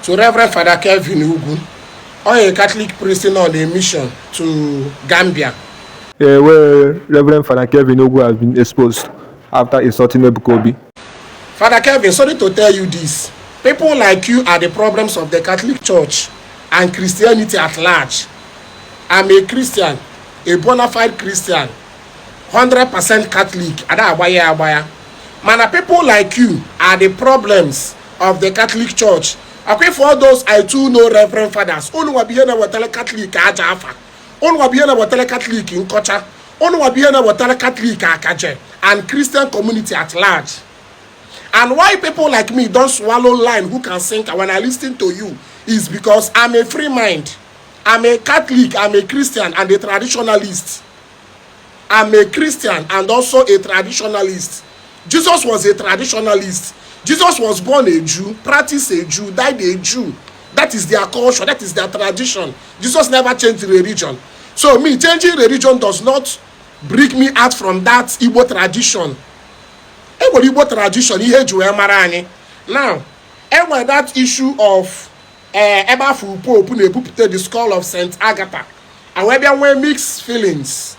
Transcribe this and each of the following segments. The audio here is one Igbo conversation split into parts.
To Reverend Father Kelvin Ugwu, ọ a Catholic priest on a mission to Gambia. Where Reverend Father Kelvin Ugwu has been exposed after insulting Ebuka Obi. Father Kelvin, sorry to tell you this. People like you are the problems of the Catholic Church and Christianity at large. I'm a Christian, a bona fide Christian, 100% Catholic. Ada agbaya agbaya. Mana people like you are the problems of the Catholic Church. Okay, for those I too know Reverend Fathers. Unu nwa bụ ihe na-ewetara Catholic aja afa. Unu nwa bụ ihe na-ewetara Catholic nkọcha. Unu nwa bụ ihe na-ewetara Catholic akaje and Christian community at large. And why people like me don't swallow line who can sink when I listen to you is because I'm a free mind. I'm a Catholic, I'm a Christian, and a traditionalist. I'm a Christian and also a traditionalist. Jesus was a traditionalist. Jesus was born a Jew, practiced a Jew, died a Jew. That is their culture, that is their tradition. Jesus never changed religion. So me changing religion does not bring me out from that Igbo tradition. E nwere Igbo tradition, ihe eji wee mara anyị. Now, enwere that issue of ebe afọ Pope na-ebupụta the skull of St. Agatha. A wee bịa nwee mixed feelings.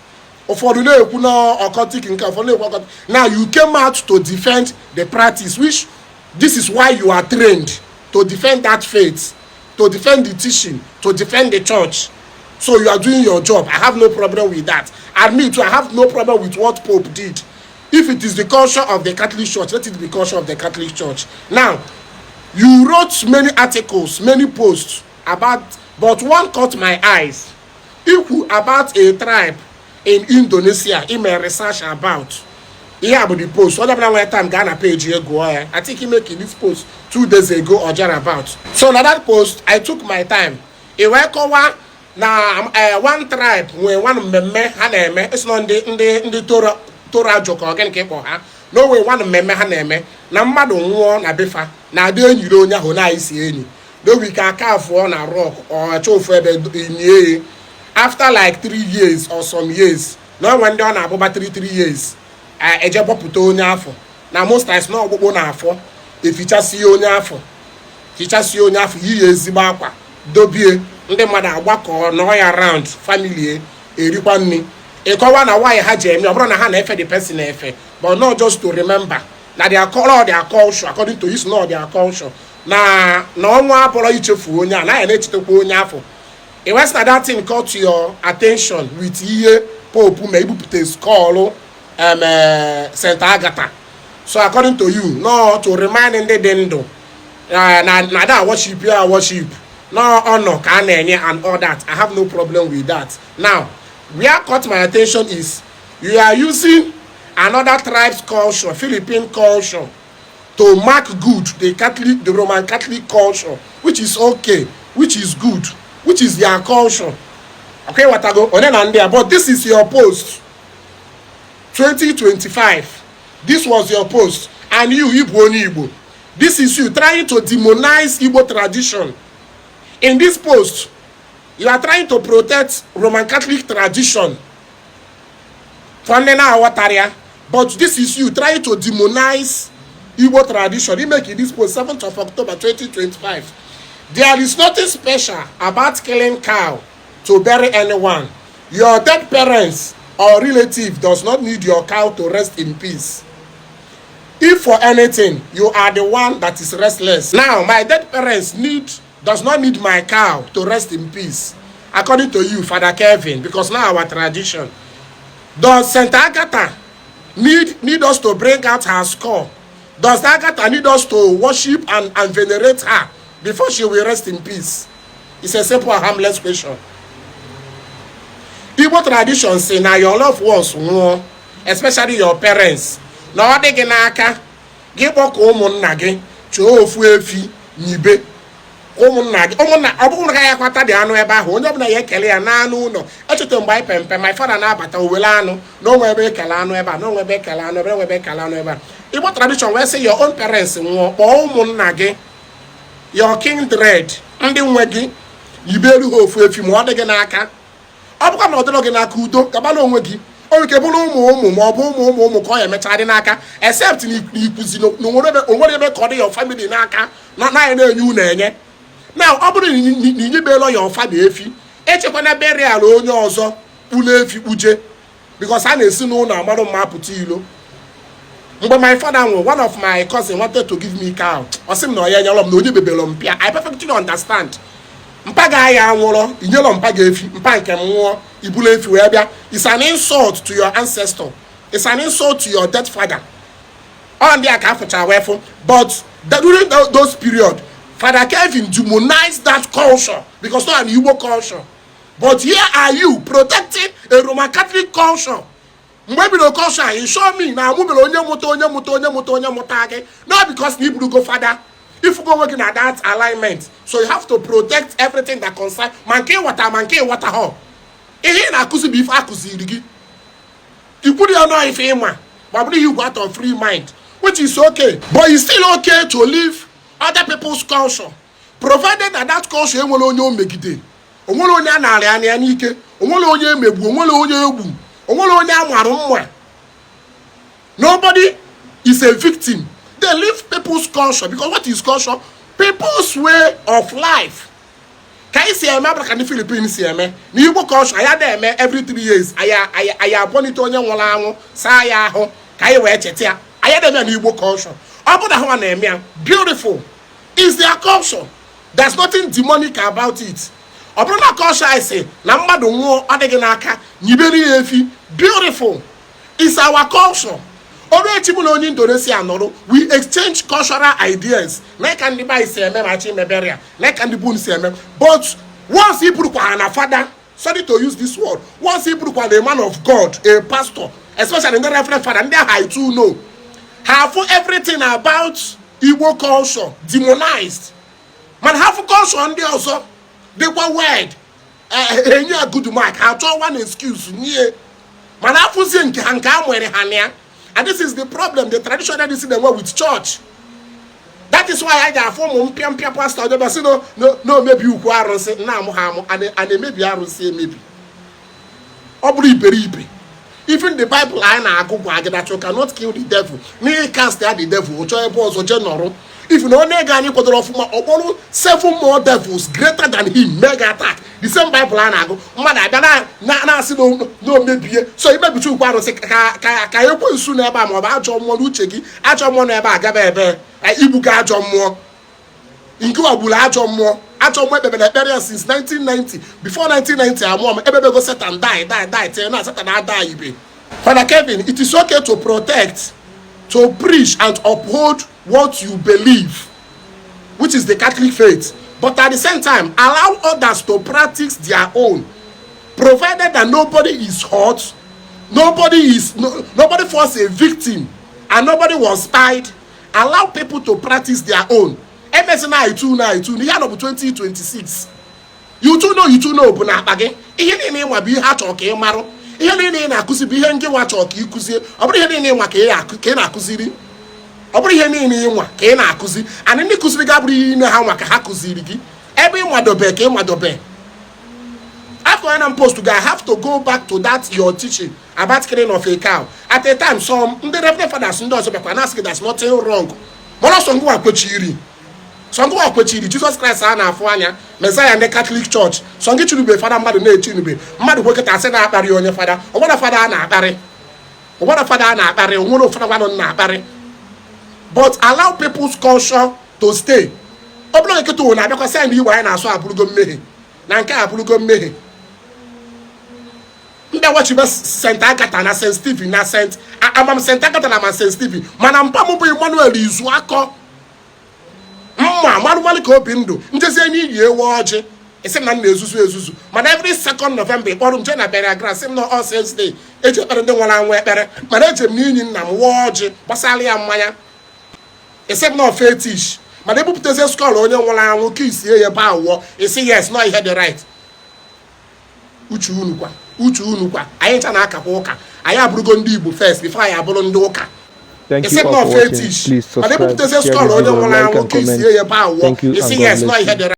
Ụfọdụ na-ekwu na occultic nke, ụfọdụ na-ekwu occultic. Now you came out to defend the practice, which this is why you are trained to defend that faith, to defend the teaching, to defend the church. So you are doing your job. I have no problem with that. And me too, I have no problem with what Pope did. If it is the culture of the Catholic Church, let it be culture of the Catholic Church. Now, you wrote many articles, many posts about, but one caught my eyes. Ikwu about a tribe in Indonesia, ime research about. Ihe a bụ the post. Onye ọbụla nwere time, gaa na page ya gụọ ya. I think he make this post 2 days ago or thereabout. So na that post, I took my time. I wee kọwaa na one tribe nwee one mmemme ha na-eme. Esi nọ ndị Toraja ka ọ gịnị ka ịkpọ ha na o nwee one mmemme ha na-eme na mmadụ nwụọ na befa na adị enyiri onye ahụ na isi enyi n'owe ike aka afụọ na rock ọ chọọ ofu ebe enyi ya. After like 3 years or some years, na onwe ndị ọ na-abụba 3 years, eje gbọpụta onye afọ. Na most times na ọkpụkpụ na afọ efichasị onye afọ, hichasị onye afọ, yi ya ezigbo akwa, dobie, ndị mmadụ agbakọ nọọ ya round, family erikwa nri. Ịkọwa na why ha ji eme, ọ bụrụ na ha na-efe the person efe, but not just to remember na their color, their culture, according to his law, their culture, na ọnwa abụrọ ichefu onye a na ya na-echetakwa onye afọ. I wee sị na that thing caught your attention with ihe Pope ma ibupụta skull St. Agatha. So according to you, no to remind ndị dị ndụ na da worship ya worship no honor ka a na-enye and all that. I have no problem with that. Now, where caught my attention is you are using another tribe's culture, Philippine culture, to mark good the Catholic, the Roman Catholic culture, which is okay, which is good, which is their culture. Okay, watago onye na ndị a. But this is your post, 2025. This was your post, and you Igbo, onye Igbo, this is you trying to demonize Igbo tradition. In this post, you are trying to protect Roman Catholic tradition for ndị na-aghọtara ya, but this is you trying to demonize Igbo tradition. You make this post 7th of October 2025: "There is nothing special about killing cow to bury anyone. Your dead parents or relative does not need your cow to rest in peace. If for anything, you are the one that is restless." Now, my dead parents need does not need my cow to rest in peace, according to you, Father Kelvin, because now our tradition. Does St. Agatha need us to bring out her skull? Does Agatha need us to worship and venerate her before she will rest in peace? It's a simple and harmless question. Igbo tradition say na your loved ones nwụọ, especially your parents, na ọ dị gị n'aka gị kpọkọ ụmụnna gị, chọọ ofu efi nyibe ụmụnna gị. Ụmụnna, ọ bụrụ na ya akwata dị anụ ebe ahụ, onye ọbụla ya ekele ya n'anụ ụlọ. Echeta mgbe anyị pempe, my father na-abata owele anụ na onwe ebe ekele anụ ebe a, na onwe ebe ekele anụ ebe, onwe ebe ekele anụ ebe a. Igbo tradition wee sị, your own parents nwụọ, kpọọ ụmụnna gị, your kindred, ndị nwe gị, yibelu ha ofu efi ma ọ dị gị n'aka. Ọ bụkwa na ọ dịrọ gị n'aka, udo gabala onwe gị. O nwere ike bụrụ ụmụ ụmụ ma ọ bụ ụmụ ụmụ ụmụ ka ọ ya emecha dị n'aka, except na ikwuzi na onwere ebe ka ọ dị your family n'aka na na ya na-enye unu enye. Now, ọ bụrụ na inyebela ya ọfa na efi, echekwana burial onye ọzọ kpụrụ efi kpuje, because a na-esi n'ụlọ amarụ mma apụta ilo. Mgbe my father nwụrụ, one of my cousin wanted to give me cow. Ọ sị m na ọ ya enyelọ m, na onye bebere mpịa. I perfectly understand. Mpa ga ya anwụrọ, inyelọ mpa ga efi, mpa nke m nwụọ, ibulu efi wee bịa. It's an insult to your ancestor. It's an insult to your dead father. Ọ ndị a ka afụcha wee fụ. But during those period, Father Kevin demonized that culture because not an Igbo culture. But here are you protecting a Roman Catholic culture. Mgbe e bidoro culture a, you show me na amụbere onye mụta, onye mụta, onye mụta, onye mụta gị. Not because na iburugo fada, ifugo onwe gị na that alignment, so you have to protect everything that concern ma nke ịghọta ma nke ịghọta ha. Ihe ị na-akụzi bụ ife akụziri gị. Ikwuru ya nọọ ife ịma ma bụrụ ihe igwe out of free mind, which is okay, but it's still okay to live other people's culture, provided that that culture enwere onye o megide, onwere onye a na-arịa anya ya n'ike, onwere onye emegbu, onwere onye egbu, onwere onye a marụ mma. Nobody is a victim. They live people's culture, because what is culture? People's way of life. Ka anyị si eme abụrụ ka ndị Philippines si eme na Igbo culture. Anyị ada eme every 3 years anyị abọnite onye nwụrụ anwụ, saa ya ahụ ka anyị wee cheta ya. Anyị ada eme ya na Igbo culture. Ọ bụrụ na ha na-eme ya, beautiful, is their culture. There's nothing demonic about it. Ọ bụrụ na culture anyị si na mmadụ nwụọ, ọ dịghị n'aka, nyibere ya efi, beautiful, is our culture. Ọrụ echi mụ na onye Indonesia nọrọ, we exchange cultural ideas na ka ndị be anyị si eme ma chi mebere ya na ka ndị bun si eme. But once ị bụrụkwa na fada, sorry to use this word, once ị bụrụkwa na a man of God, a pastor, especially ndị reverend father, ndị ahụ I too know ha fụ everything about Igbo culture demonized, mana ha fụ culture ndị ọzọ dịkwa weird, enye ya good mark. Ha chọọ one excuse nye, mana afụzie nke ha, nke a nwere ha na ya. And this is the problem the traditional medicine na-enwe with church. That is why anyị ga-afụ ụmụ mpịa mpịa pastọ ọjọọ sị na omebi ukwu arụsị na-amụ ha amụ. A na-emebi arụsị emebi? Ọ bụrụ iberibe. Even the Bible anyị na-agụ gwa gị that you cannot kill the devil. N'ihi cast ya the devil, chọọ ebe ọzọ jee nọrọ. If na onye ego anyị kwadoro ọfụma, ọ kpọrọ seven more devils greater than him mega attack. The same Bible a na-agụ, mmadụ abịa na-asị na omebie. So imebicha ukwu arụsị, ka ekwensu n'ebe a, maọbụ ajọ mmụọ n'uche gị, ajọ mmụọ n'ebe a gaba ebe igbuga ajọ mmụọ nke wagburu ajọ mmụọ. Ajọ mmụọ ekpebere ekpere ya since 1990. Before 1990 amụọ m, ebebego Satan die, die, die till na Satan ada ibe. Father Kevin, it is okay to protect, to preach and uphold what you believe, which is the Catholic faith, but at the same time allow others to practice their own, provided that nobody is hurt, nobody is no, nobody force a victim and nobody was spied. Allow people to practice their own. Emesina itu na itu ihe anọ bụ 2026. You too know, you too know bụ na akpa gị. Ihe niile ịnwa bụ ihe a chọrọ ka ị marụ. Ihe niile ị na-akụzi bụ ihe ndị nwa chọrọ ka ị kụzie. Ọ bụrụ ihe niile ịnwa ka ị na-akụziri, ọ bụrụ ihe niile ịnwa ka ị na-akụzi and ndị kụziri gị abụrụ ihe ime ha nwa ka ha kụziri gị. Ebe ịnwadobe ka ịnwadobe. After when I'm post to, I have to go back to that your teaching about killing of a cow. At a time, some ndị reverend fathers ndị ọzọ bịakwa na-asị gị there's nothing wrong. Mana ọsọ ngwa kwechiri, sọ ngwa kwechiri Jesus Christ a na-afụ anya, Messiah ndị Catholic Church. Sọ gị chirube fada, mmadụ na-echinube mmadụ kwekịta asị na-akparị onye fada. Ọgbara fada a na-akparị, ọgbara fada a na-akparị, onwere ụfọdụ gwanụ na-akparị. But allow people's culture to stay. Ọ bụrụ na nkịta ụwa na-abịakwasị anyị na Igbo anyị na-asụ abụrụgo mmehie, na nke a abụrụgo mmehie, ndị wachibe St Agatha na St Stephen na St amam St Agatha na ma St Stephen. Mana mpa m bụ Emmanuel izu akọ mma marụmalụ ka obi ndụ njezie n'iyi ewu ọjị isi m na m na-ezuzu ezuzu. Mana every second November ịkpọrọ m jee na burial ground, sị m na All Saints Day eji ekpere ndị nwụrụ anwụ ekpere. Mana eje m n'inyi nna m wụọ ọjị gbasara ya mmanya, isi m na fetish. Mana ebupụtazie skull onye nwụrụ anwụ ka isie ya ebe awụọ, isi yes, nọ ihe dị right. Uche unu kwa, uche unu kwa. Anyị ncha na-akakwa ụka. Anyị abụrụgo ndị Igbo first before anyị abụrụ ndị ụka. Thank Isi you m all na for watching. fetish. Please Mana subscribe, ebupụtazie share skull this onye video, nwụrụ like anwụ and ka comment. isie ya ebe awụọ, Thank you isi and God yes, nọ bless ihe you. dị.